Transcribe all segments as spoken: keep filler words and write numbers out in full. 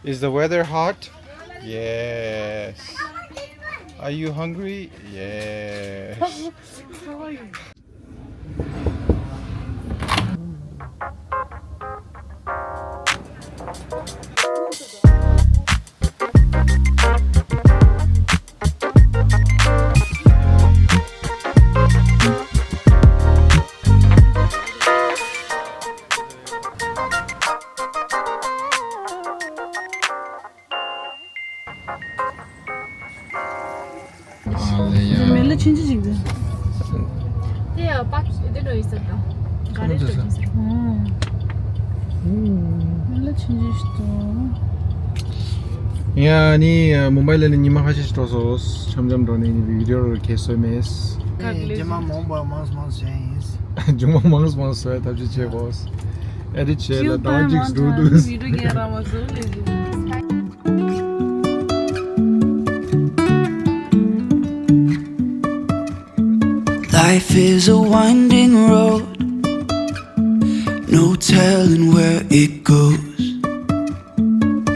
Is the weather hot? Yes. Are you hungry? Yes. མི་ལ་ཆུང་ཆུང་ཅིག་འདུག་དེ་ཡང་པགས་དེ་འགྲོ་ཡི་ཟེར་དང་། ག་རེ་འགྲོ་ཡི་ཟེར། མི་ལ་ཆུང་ཆུང་ཞིག་འདུག་ཡ་ནི་མུམ་བྷའི་ལ་ནི་ཉི་མ་ཁ་ཤས་ཤིག་འགྲོ་སོང་། འཆམ་འཆམ་འགྲོ་ནས་ནི་བི་ཌི་ཡོ་རུ་ཁེལ་སོང་མེད། རྗེས་མ་མང་པོ་མང་སུ་མང་སུ་བྱས་ཡིན། ཇུང་མ་མང་སུ་མང་སུ་ཐབས་ཤེས་བྱེད་དགོས། ཨེ་ཌི་ཊི་བྱེད་ལ་ད་ཅིག་འགྲོ་འདུག Life is a winding road, no telling where it goes.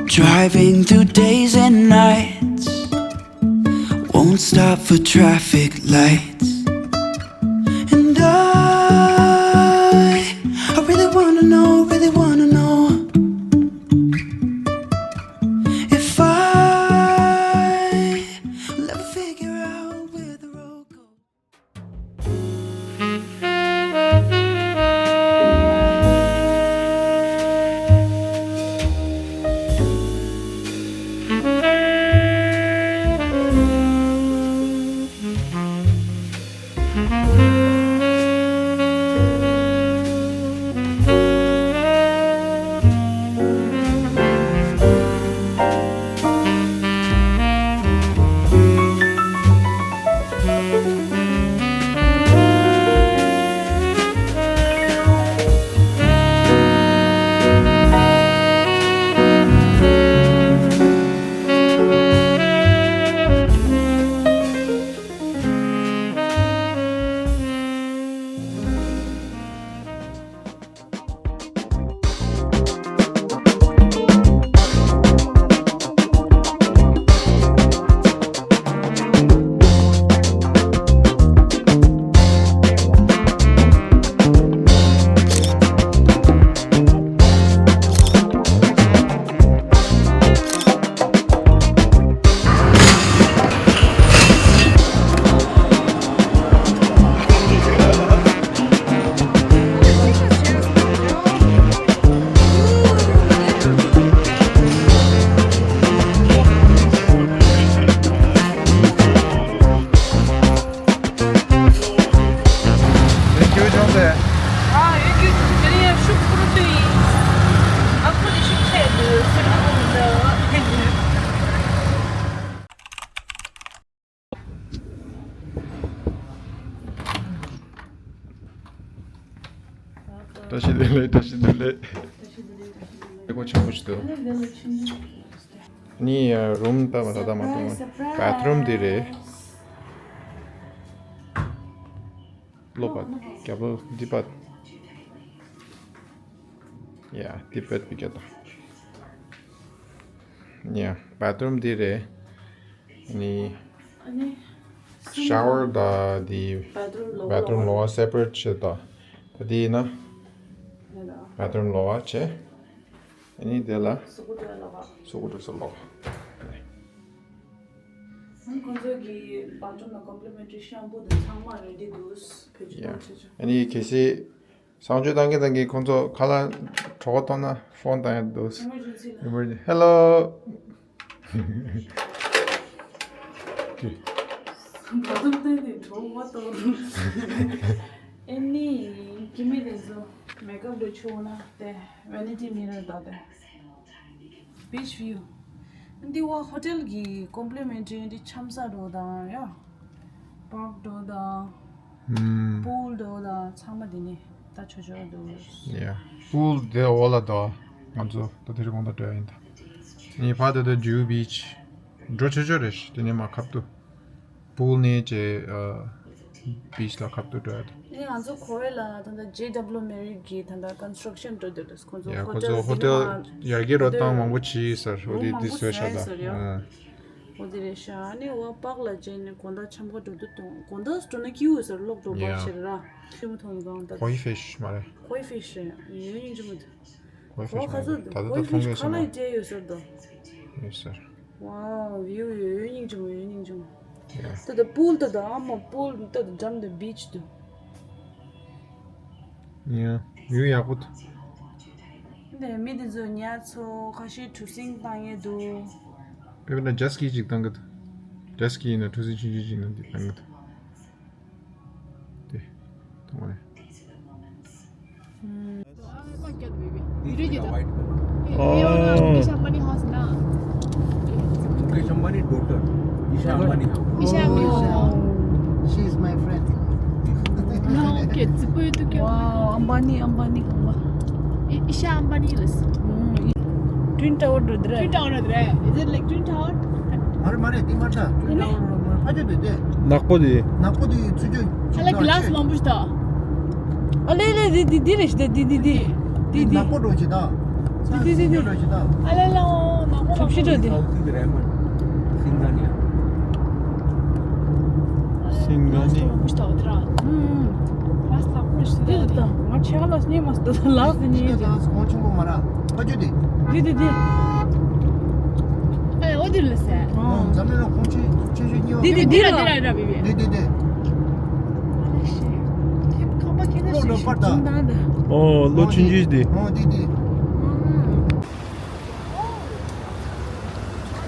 Driving through days and nights, won't stop for traffic lights. And I, I really wanna know, really wanna know if I will ever figure out where the road goes. བཀྲ་ཤིས་བདེ་ལེགས། བཀྲ་ཤིས་བདེ་ལེགས། ཨེ་གོ་ཆེན་པོ་ཞིག་འདུག་ནི་རུམ་ལྟ་བ་ད་ལྟ་མ་གཏོང་བ། བྷད་རུམ་འདི་རེད། ལོག་པ་རྒྱབ་ལོགས་འདི་པ། ཡ་འདི་པད་པི་ཀ་ད། ཡ་བྷད་རུམ་འདི་རེད། ནི་ཤ་ཝར་དང་དེ་བྷད་རུམ་ལོ་ཝར་སེ་པ་རེཊ་བྱེད་དང་། ད་དེ་ཡིན་ན་བྷད་རུམ་ལོ་ཝར་བྱེད། ཨ་ནི་དེ་ལ་སོ་ཀུ་ཏོ་ལོ་ཝར། སོ་ཀུ་ཏོ་སོ་ལོ་ཝར། ཁོང་ཚོ་གི་བྷད་རུམ་ལ་ཀོམ་པི་ལི་མེན་ཊི་རི་ཤམ་པུ་དང་ཚང་མ་རེ་ཌི་འདུག་བེད་སྤྱོད་གཏོང་བྱེད་ཆོག་ཨ་ནི་གལ་སྲིད་གསང་སྤྱོད་བཏང་གིན་བཏང་གིན་ཁོང་ཚོ་ཁ་ལག་གྲོད་ཁོག་ལྟོགས་ན་ཕོན་བཏང་ཡ་འདུག་ཨི་མར་ཇེན་སི་ལ། ཨི་མར་ཇེན་སི། ཧེ་ལོ། བྷད་རུམ་སྟེང་ནས་གྲོད་ཁོག་ལྟོགས་འདུག་ཨེ་ནི་སྐྱེ་དམན་དེ་ཚོ་མེག་ཨབ་འདྲ་བྱུང་ན་དེ་ཝེ་ནི་ཊི་མི་རར་ལྟ་དེ། བིཆ་བིའུ། འདི་བ་ཧོ་ཊེལ་གྱི་ཀོམ་པི་ལི་མེན་ཊི་རི་འདི་འཆམ་ས་འགྲོ་དང་ཡ། པཱརྐ་འགྲོ་དང་། ཨུམ། པུལ་འགྲོ་དང་ཚང་མ་འདི་ནས་ད་ཆོ་ཆོ་འདུག་ཡ། པུལ་དེ་འོག་ལ་འདུག་ང་ཚོ་ད་དེ་རིང་དགོང་དག་འགྲོ་ཡ་ཡིན་ད། ནི་ཕ་དེ་དུ་ཇུ་བིཆ། འགྲོ་ཆོ་ཆོ་རེད་དེ་ནས་མ་ཁབ་ཏུ། པུལ་ནས་ཅེ། བིཆ་ལ་ཁ་ཐུག་འགྲོ་ཡ་དང་། ཨ་ནི་ང་ཚོ་ཁོ་རེ་ལ་ད་ལྟ་ཇེ་ཌབ་ལུ་མེ་རིཊ་གི་ད་ལྟ་ཀོན་སི་ཊྲག་ཤན་འགྲོ་འདོད་རེད། ཁོ་ཚོ་ཡ། ཁོ་ཧོ་ཊེལ་ཚོ་ཧོ་འདི་ཊེལ་ནང་ཡར་རྒྱས་རོགས་གཏོང་མང་པོ་བྱས་ཟེར། འོ་དེ་དེ་བཟོས་ཤག་ད་ཟེར་ཡ། ཨ། འོ་དེ་རེད་ཤག་ཨ་ནི་འོ་པག་ལ་བྱས་ནས་དགོང་དག་འཆམ་ག་འགྲོ་འདོད་དང་། དགོང་དག་འགྲོ་ན་སྐྱིད་པོ་ཟེར། གློག་འགྲོ་པ་ཡ། ཕྱིར་ར་ཤི་མོ་མཐོང་གང་ད། ཁོའི་ཕིཤ་མ་རེད། ཁོའི་ཕིཤ་རེད། ཡོད་སྙིང་རྗེ་མོ་འདུག་ཁོའི་ཕིཤ་མ་རེད། ད་ལྟ་ད་མཐོང་གི་ཤི་མ་རེད། ཁ་ལག་སྤྲད་ཡོད་ཟེར་དོ། ཡོད་ཟེར། ཝའོ། ཝིའུ་ཡོད་སྙིང་རྗེ་མོ། ཡོད་སྙིང་རྗེ་མོ། ཡ། ད་ད་པུལ་ད་ད་ཨ་མ་པུལ་ད་ད་འགྲམ་ད་བིཆ་འདུག་ཡ། ཝིའུ་ཡག་པོ་འདུག་དེ་མི་དེ་ཚོ་ཉལ་ཚོ་ཁ་ཤས་གྲུ་གཟིངས་བཏང་ཡས་འདུག་དཔེར་ན་ཇེཊ་སི་ཀི་ཅིག་བཏང་གི་འདུག་ཇེཊ་སི་ཀི་ཡིན་ན་གྲུ་གཟིངས་ཆུང་ཆུང་ཅིག་ཡིན་ན་འདི་བཏང་གི་འདུག་དེ་མཐོང་བ་རེད། Oh. Mukesh Ambani daughter, Isha Ambani house. She is my friend. Wow, Ambani, Ambani, Ambani. Isha Ambani. Twin Tower འགྲོ་དེ་རེད། Twin Tower འགྲོ་དེ་རེད། Is it like Twin Tower? མ་རེད་མ་རེད། འདི་མ་འདྲ། Twin Tower ཕ་ཆོས་དེ་དེ། ནག་པོ་དེ། ནག་པོ་དེ་ཚུར་ཅོ། ཨ་ལ་གི་ལ་སི་མང་པོ་ཞིག་ད། ཨ་ལེ་ལེ། འདི་འདི་འདི་རེད་ཤག་འདི་འདི་འདི་འདི་འདི། ནག་པོ་འགྲོ་ཅིག་ད། འདི་འདི་འདི་འདི། ཨ་ལེ་ལེ། ཨོ་ནག་པོ་ཞབས་ཕྱི་འགྲོ་དེ། South is Raymond. Singani. Singani. ལ་སི་ལ་ཁོ་ཞིག་འདི་ད་ང་ཆེ་ག་ལ་སྙེ་མ་སྟོད་ལ་སི་ཉེ་ཅི། ཁོང་ཆུང་པོ་མ་ར། ཨ་ཅོ་དེ། འདི་འདི་འདི། ཨེ་ཨོ་དེ་ལ་སེ། འཛམ་གླིང་ལ་ཁོང་ཆེ་ཆེ་ཤོས་གཉིས་པ། འདི་འདི་འདི་ར་འདི་ར་ར་བི་བི། འདི་འདི་འདི། ཁོ་པ་ཁྱེད་ལོ་ལོ་པར་ད། ཨོ་ལོ་ཆུང་ཆུང་དེ། ཨོ་འདི་འདི།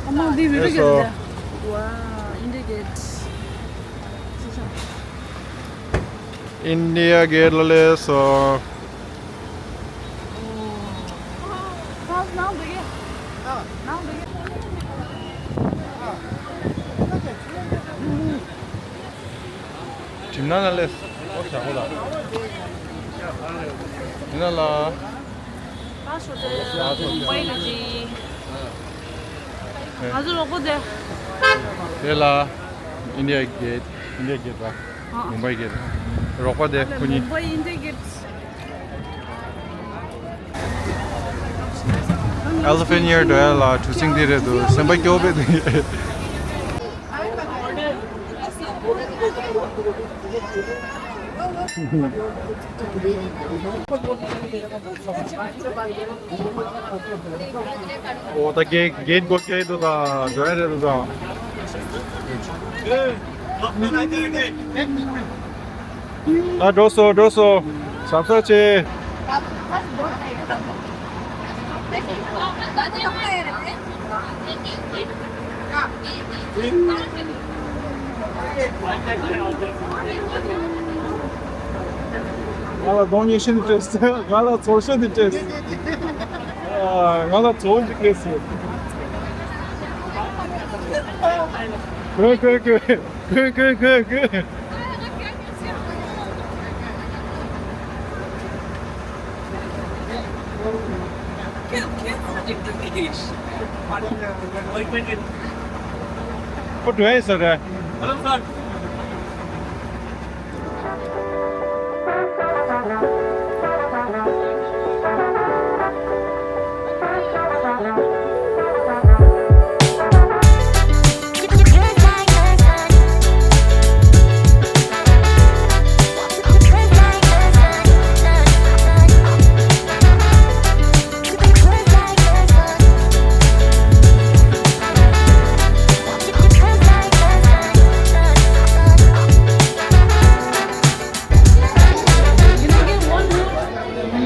ཨ་མ་འདི་བི་ལི་ག་ལ། ཝ། ཨིན་ཌི་ཡ་གེ་ཊི། ཨིན་ཌི་ཡ་གེ་ཊི་ལ་སླེབས་སོང་། གྲིབ་ནག་ལ་སླེབས། ཨོ་ཞག་པོ་ལ། གྲིབ་ནག་ལ། ང་ཚོ་རོགས་པ་དེ། དེ་ལ་ཨིན་ཌི་ཡ་གེ་ཊི། ཨིན་ཌི་ཡ་གེ་ཊི་ར། ཨ། མུམ་བྷའི་གེ་ཊི། རོགས་པ་དེ་ཁོ་གཉིས། མུམ་བྷའི་ཨིན་ཌི་ཡ་གེ་ཊི། ཨེ་ལི་ཕེན་ཊི་ཡར་འགྲོ་ཡ་ལ་གྲུ་གཟིངས་འདི་རེད་འདུག་སེམས་པ་སྐྱོ་བོ་འདུག་ཨོ་ད་གེ་གེ་ཊི་སྒོ་ཕྱེ་འདུག་ད། འགྲོ་ཡ་རེད་འདུག་ད། ད་འགྲོ་སོང་འགྲོ་སོང་། གཟབ་གཟབ་བྱེད། ང་ལ་གདོང་ཉེས་ཤིན་ཏུ་སྤྲད། ང་ལ་ཚོར་ཤིན་ཏུ་སྤྲད། ང་ལ་ཚོར་ཞིག་སྤྲད་སོང་། གོས་གོས་གོས། གོས་གོས་གོས་གོས། ཁོ་འགྲོ་ཡི་ཟེར་རེད།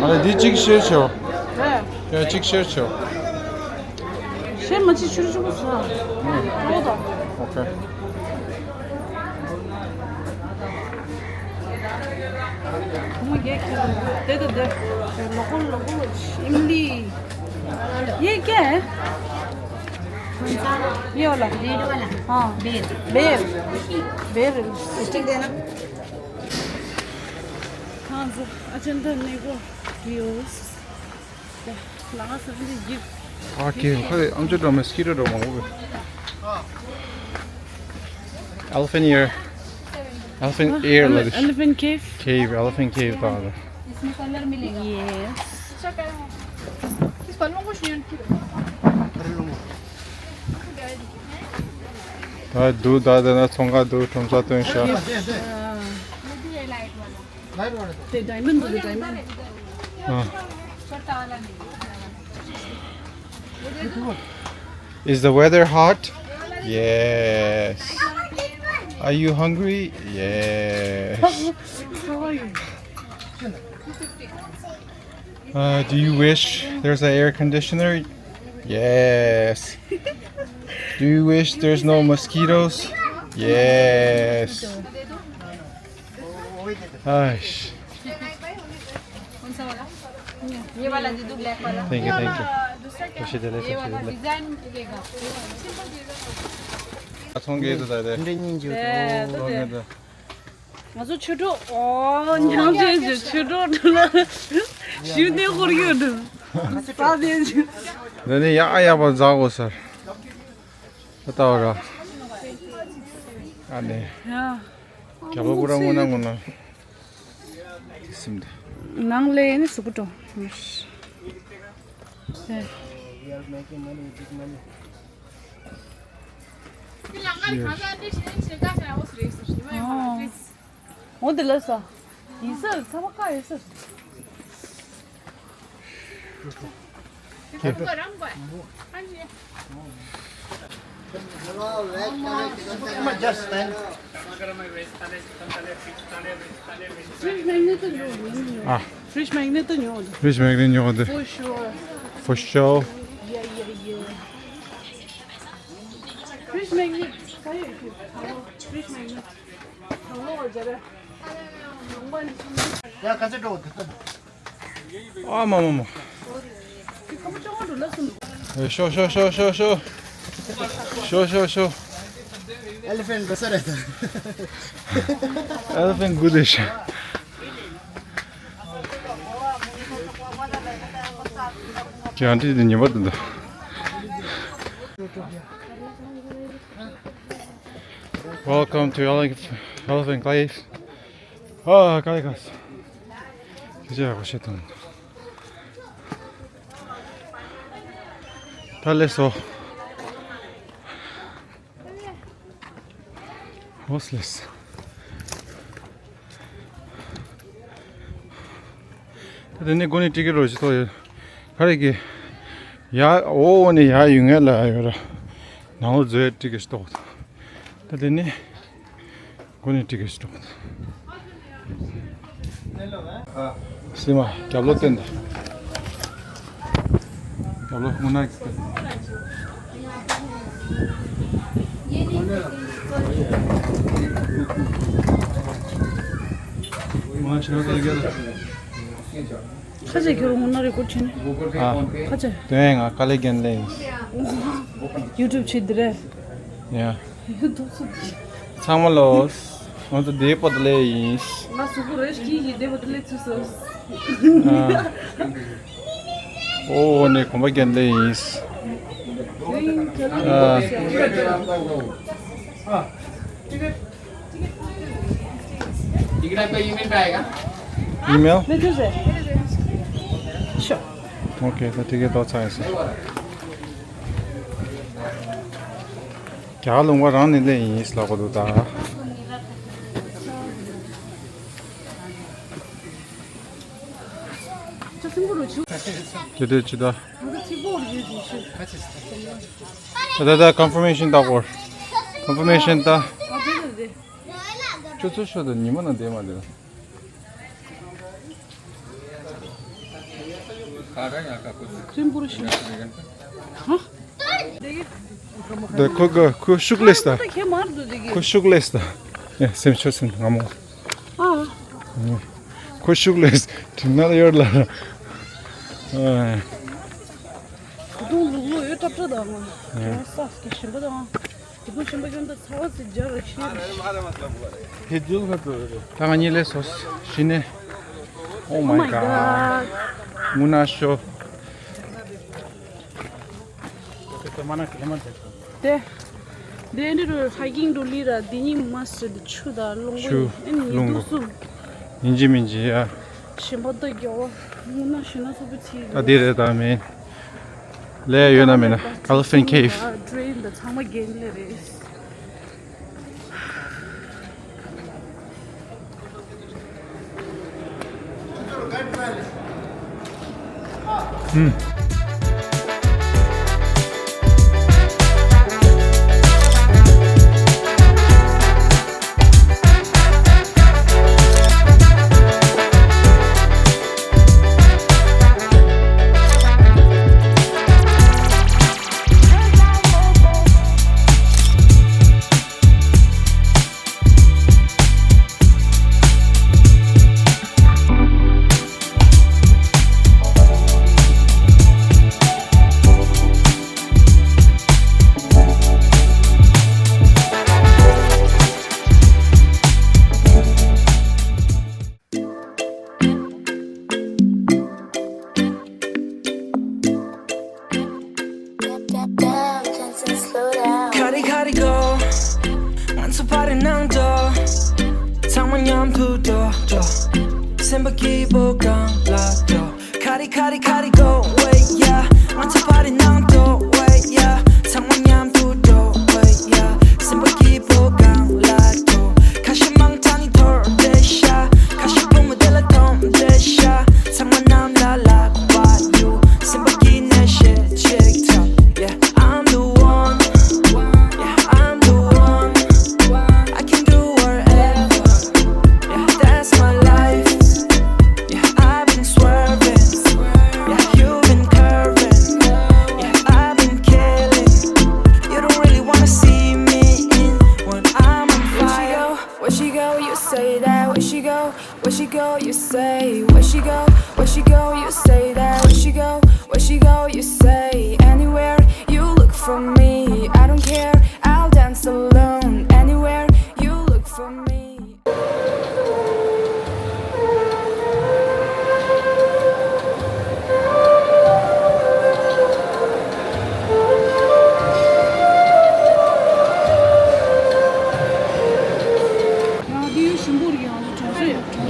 ཨ་ལས་འདི་གཅིག་ཤེར་བྱོས། ཡ་གཅིག་ཤེར་བྱོས། ཤེར་མ་བྱེད་ཆུ་རུ་ཆུ་བོ་ཟ། ཨོ་ད། ཨོ་ཁེ། ཁོང་རྒྱལ་ཁྱེར་དེ་དེ་དེ། ལོ་ཀོལ་ལོ་ཀོལ་ཨིམ་ལི། ཡེ་ཀེ། ཡེ་ཝ་ལ། रेड वाला। हाँ। बेर। बेर। बेर। स्टिक देना। ཁང་ཚོ་ཨ་ཅན་ཐ་ནི་གོ་ཡོད། ལ་ང་ས་འདི་གི། ཨ་ཀེ་ཁ་ཨམ་ཅོག་འདྲ་མོ་སི་ཀི་ཊར་འདྲ་མང་པོ། Elephant ear. Elephant ear. Ele- elephant cave. Cave, elephant cave ད་ལ། Yes. ད་འདུག་ད་ད་ན་ཚོང་ཁང་འདུག་ཁྲོམ་ས་སྟོན་ཤག The diamond, the diamond. ཨ། Is the weather hot? Yes. Are you hungry? Yes. Uh, do you wish there's an air conditioner? Yes. Do you wish there's no mosquitoes? Yes. Aish. ये वाला दे दो, ब्लैक वाला। Thank you, thank you. खुशी दे ले, ये खुशी वाला दे ले। डिजाइन मिलेगा। ཚོང་གི་དེ་དེ། འདི་གཉིས་འཇུ། ཚོང་གི་དེ། ང་ཚོ་ཆུ་གྲོགས། ཨོ། ཉང་ཆེན་གྱི་ཆུ་གྲོགས་འགྲོ་ལ་ཞུ་ནས་ཧོར་ཡོད་འགྲོ། ས་དེ་ཞུ། འདི་ནི་ཡག་ཡག་པ་འཛག་དགོས་ཟེར། ད་ལྟ་བ་ར། ཨ་ནི། ཡ། རྒྱ་པ་པུ་ར་སྔོན་ན་སྔོན་ན། སིམ་ད། ནང་ལས་ནི་སུ་གུ་ཏོ། འོ་དེ་ལ་ས། ཡིན་ས་ཚ་བ་ཀ་ཡིན་ས། Fridge magnet ཉོ། ཨ། Fridge magnet ཉོ། Fridge magnet ཉོ་འདི། For sure. For sure. Yeah, yeah, yeah. Fridge magnet. Fridge magnet. ཡ་ཁ་ཚ་འགྲོ་འདི། ཨ་མ་མ་མ། ཤོ་ཤོ་ཤོ་ཤོ་ཤོ། ཤོ་ཤོ་ཤོ། Elephant ག་ས་རེད། Elephant good ཤ། ཁྱེད་ཨ་འདྲི་དེ་ཉེས་པ་འདུག Welcome to Elephant, Elephant Cave. ཨ། ཀ་ལེ་ཀ་ས། ཁྱེད་ཅག་གོ་ཤེས་དང་། ད་ལེ་སོ། ཧོས་ལེས། ད་དེ་ནས་སྒོ་ནས་ཀྲི་ཀི་རོ་ཅི་ཐོག་ཡོད། ག་རེ་གི། ཡ་འོ་འོ་ནས་ཡ་ཡུལ་ངེས་ལ་ཡོད་ར། ནང་ལོ་ཛོ་ཡ་ཀྲི་ཀི་ཞིག་ཐོག་ད་དེ་ནས། སྒོ་ནས་ཀྲི་ཀི་ཞིག་ཐོག་སིམ་མ་རྒྱབ་ལོགས་སྟོན་དང་། རྒྱབ་ལོགས་སྔོ་ནག་གི་སྟོན། སྔོ་ནག་ཕྱི་ལོགས་སྟོན་རྒྱབ་ལོགས། ཁ་ཆེ་ཁྱོད་རང་ངོ་ན་རེ་ཀོ་ཆེན། ཨ། ཁ་ཆེ། དོན་ང་དཀའ་ལས་རྒན་ལས་ཡིན། ཡུ་ཊུབ་བྱེད་འདི་རེད། ཡ། ཡུ་ཊུབ་སུ། ཚང་མ་ལོས། ང་ཚོ་དེའི་པོ་ཏ་ལས་ཡིན། ང་སུ་གུ་རེ་ཤི་ཡི་དེ་པོ་ཏ་ལས་ཚུ་སོ། ཨ། ཨོ་ནས་གོམ་པ་རྒན་ལས་ཡིན། ཨ། टिकट आपका ईमेल पे आएगा। Email? Sure. OK, ད་ཊི་ཀེ་ཊི་ཏོག་ཙམ་ཡིན་ས། རྒྱ་གར་ལུང་པ་རང་ནས་ལེན་ཡིན་ལབ་གོ་འདུག་ད། དེ་དེ་ཅི་ད། ད་ད་ཀོན་ཕར་མེ་ཤན་ད་གོ། ཀོན་ཕར་མེ་ཤན་ད། ཁྱོད་ཚོ་ཤོད་དང་ཉི་མ་ནང་བསྡད་མ་བསྡད། ཁྲིམས་པུར་ཤི། ཧ། དེ་ཁོ་གི་ཁོ་ཤུགས་ལེས་ད། ཁོ་ཤུགས་ལེས་ད། ཡ་སེམས་ཆོས་སེམས་ང་མོ། ཨ། ཁོ་ཤུགས་ལེས་དྲིན་ནར་ཡོད་ལ། ཨ། ད་དུང་ལུག་ལུག་ཡོད་ཏྲབ་ཏྲ་དང་ང་། ཨ། ས་སྐྱི་ཞིམ་པོ་དང་། དེ་ཚོ་ཞིམ་པོ་ཞིམ་པོ་ཚ་བ་ཟེར་རྒྱ་ར་ཤེས་རེད། ད་ང་གཉིས་ལས་སོ་ཞི་ནས། Oh my god. དངོས་གནས་ཤོ། དེ། དེ་འདྲ་རུ་hiking འགྲོ་ལི་ར་དེ་གཉིས་must རེད། ཆུ་དང་རླུང་པོ་ཆུ། ཡིན། ཨེ་ནི་རླུང་ཉི་གདུགས་པོ་སུ། ཡིན་གཅིག་མིན་གཅིག་ཡ། ཞིམ་པ་ད་རྒྱ་བ། ངུ་ན་ཞུ་ན་ཚོ་པོ་ཚིག་ད་འདི་རེད་ད་མིན། ལས་ཡོད་ན་མེད་ན། Elephant Cave། Drain ད་ཚང་མ་རྒན་ལས་རེད། ག་རེ་ག་རེ་གོ། ང་ཚོ་པར་ཊི་ནང་དུ། ཚང་མ་མཉམ་དུ་འགྲོ་འགྲོ། སེམས་པ་སྐྱིད་པོ་གང་ལ་འགྲོ། ག་རེ་ག་རེ་ག་རེ་གོ། ཝེ་ཡ། ང་ཚོ་པར་ཊི་ནང་དུ། ཝེ་ཡ། ཚང་མ་མཉམ་དུ་འགྲོ། ཝེ་ཡ། སེམས་པ་སྐྱིད་པོ་གང་ལ་འགྲོ། ཁ་ཤས་མང་དྲགས་ནི་འཐོར་བསྡད་ཤག་ཁ་ཤས་བུ་མོ་དེ་ལ་འཐོམ་བསྡད་ཤག་ཚང་མ་གནམ་ལ་ལག་པ་གཡུག་སེམས་པ་སྐྱིད་ནས་གཞས་ཅིག་འཁྲབ། Yeah, I'm the one. Yeah, I'm the one. I can do whatever. Yeah, that's my life. Yeah, I've been swerving. Yeah, you've been curving. Yeah, I've been killing. You don't really wanna see me in when I'm on fire. Where she go, you say that. Where she go, where she go, you say. Where she go, where she go, you say that. Where she go, where she go, you say. Anywhere you look for me, I don't care. I'll dance alone. Anywhere you look for me.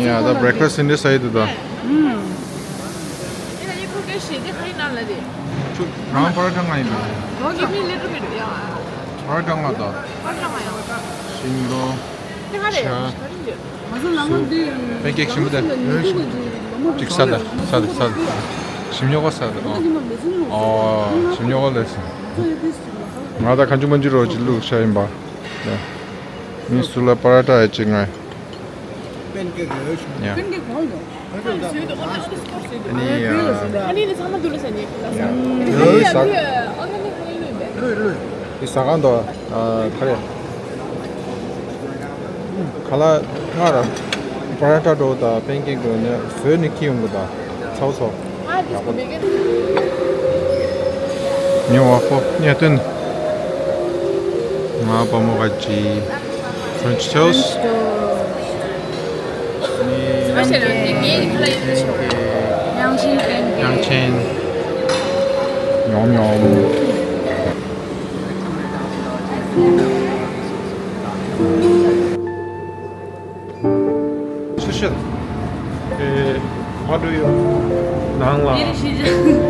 ཡ་ད་breakfast in this side ད། ཆུ་རང་པར་ཊ་ང་ཡིན་པས། པར་ཊ་ང་ད། ཞིམ་རོ། ཆ། པན་ཀེག་ཞིམ་པོ་དེ། ཅིག་ས་ད་ས་ད་ས་ད། ཞིམ་ཉོག་གོ་ས་ད། ཨོ། ཞིམ་ཉོག་གོ་ལས་སོང་། ང་ད་ཁ་ཆུ་མ་ཆུ་རོ་ཅིག་བླུགས་ཤ་ཡིན་པ། མི་སུ་ལ་པར་ཊ་ཡ་ཅིག་ང་། པན་ཀེག་ཡོད་ཤོག་ཡ། པན་ཀེག་གང་ཡོད། ཨ་ནི་ཡ། ཨ་ནི་ནི་ཚང་མ་འདུག་ལ་ཟ་ནི་ལ་ཟ། ཡོད་ཟ། ཨོ་ནི་ནི་ལོས་ལོས་མེད། ལོས་ལོས། དེ་ཟ་གང་དོ། ཨ་ག་རེ། ཁ་ལག་ང་ར། པར་ཊ་འགྲོ་དང་པན་ཀེག་འགྲོ་ནས་བཟོས་ནས་ཁྱེར་ཡོང་གི་དང་། ཚའོ་ཚའོ། ཉོ་བ་ཧོ་ཉེ་དོན། ང་བ་མོ་ག་ཅི། French toast. ནི་ཡང་ཅིན་པན་ཀེག་ཡང་ཅིན་པན་ཀེག་ཡང་ཅིན། ཉོམ་ཉོམ། ཆུ་ཤེལ། ཨེ། What do you ནང་ལ།